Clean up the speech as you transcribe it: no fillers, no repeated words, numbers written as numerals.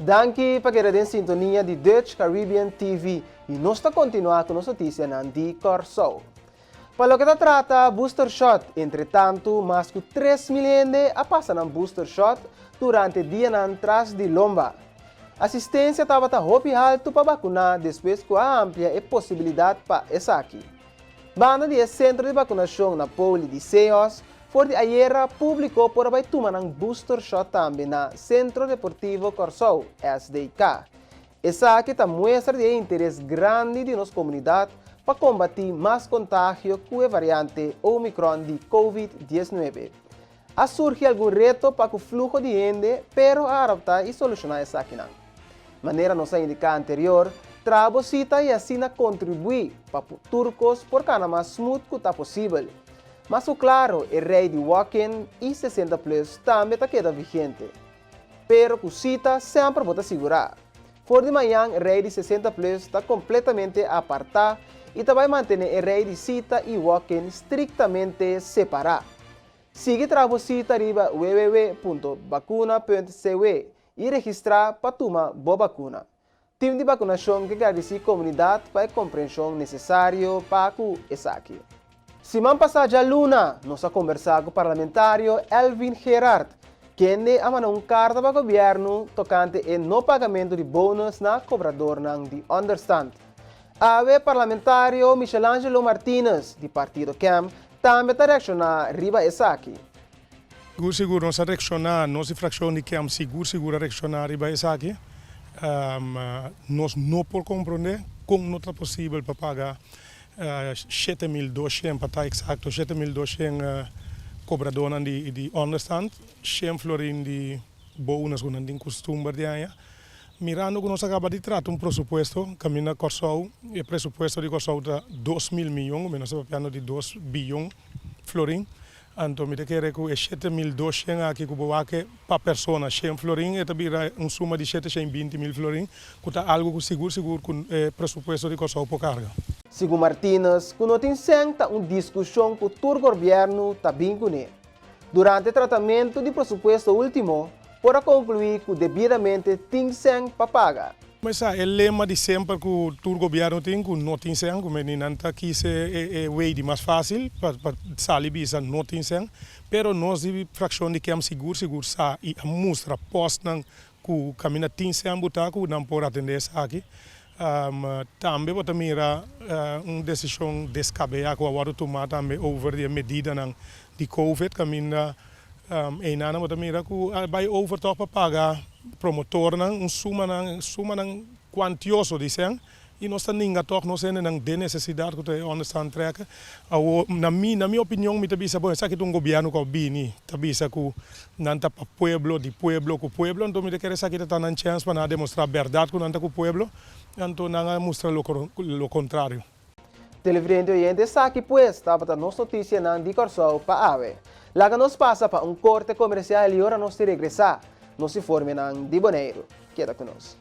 Danki pa keda den sintonia di Dutch Caribbean TV i nos ta kontinuá ku nos notisianan di Kòrsou. Pa loke ta trata booster shot, entretantu mas ku 3000 hende a pasa nan booster shot durante dianan tras di lomba. Asistensia tabata hopi haltu pa bakuná despues ku a amplia e posibilidat pa esaki. Banda di e sentro di bakunashon na Poli di Seos, for di ayera públiko por a bai tuma nan booster shot tambe na Sentro Deportivo Kòrsou, SDK. Esaki ta muestra di e interes grandi di nos komunidat pa kombatí mas kontagio ku e variante Omicron di Covid 19. A surgi algun reto pa ku fluho di hende pero a adaptá i solushoná esakinan. Manera nos a indiká anterior, traha bo sita i asina kontribuí pa tur kos por kana mas smooth ku ta posibel. Mas ku klaro e rei di walk-in i 60 plus tambe ta keda vigente. Pero ku sita semper bo ta sigurá. For di mañan rei di 60 plus ta kompletamente apartá i ta bai mantené e rei di sita i walk-in striktamente separá. Sigui traha bo sita riba www.bakuna.cw i registrá pa tuma bo bakuna. Tim di bakunashon ke gradisí komunidat pa e komprenshon nesesario pa ku esaki. Siman pasá djaluna nos a kombersá ku parlamentario Elvin Gerard, kende a manda un karta pa gobièrnu tokante e no pagamentu di bonus na kobradornan di ònderstant. Awe parlamentario Michelangelo Martinus di partido KEM tambe ta reakshoná riba esaki. Sigur sigur nos a reakshoná, nos di frakshon di KEM sigur sigur a reakshoná riba esaki. Nos no por komprondé kon no ta posibel pa paga 7200, pa ta eksakto, 7200 kobradónan di ònderstant, shen florin di bonus ku nan tin kustumber di haña. Mirando ku nos a kaba di trata un presupuesto kaminda Kòrsou, e presupuesto di Kòrsou ta 2000 miyon, nos ta papiando di 2 biyon florin. Anto mi ta kere ku e 7200 aki ku bo wak pa persona 100 florin, e ta bira un suma di 720 mil florin, ku ta algu ku sigur sigur ku e presupuesto di Kòrsou por karga. Segun Martinez, ku no tin sèn ta un diskushon ku tur gobièrnu ta bin kuné. Durante tratamentu di presupuesto último, por a konkluí ku debidamente tin sèn pa paga. Mas e lema di semper ku tur gobièrnu tin ku no tin sèn, ku nan ta kis e way di mas fásil pa sali bisa no tin sèn, pero nos di frakshon di KEM sigur sigur sa i a mustra postnan ku kaminda tin sèn butá ku nan por atendé esaki. Tambe bo ta mira un desishon deskabeyá ku a wòrdu tumá tambe over di e medidanan di Covid kaminda einan bo ta mira ku a bai over tòg pa paga promotornan un sumanan sumanan kuantioso di sèn i nos ta ninga tòg nos hendenan den nesesidat ku ta e ònderstant trekker. Awor na mi opinion mi ta bisa bon esaki ta un gobièrnu ku a bini ta bisa ku nan ta pa pueblo, di pueblo ku pueblo, anto mi ta kere esaki ta nan chèns pa nan a demostrá bèrdat ku nan ta ku pueblo, anto nan a mustra lo kontrario. Televidente oyente, esaki pues tabata nos notisianan di Kòrsou pa awe. Laga nos pasa pa un korte komersial i ora nos ta regresá, nos informenan di Boneiru. Keda ku nos.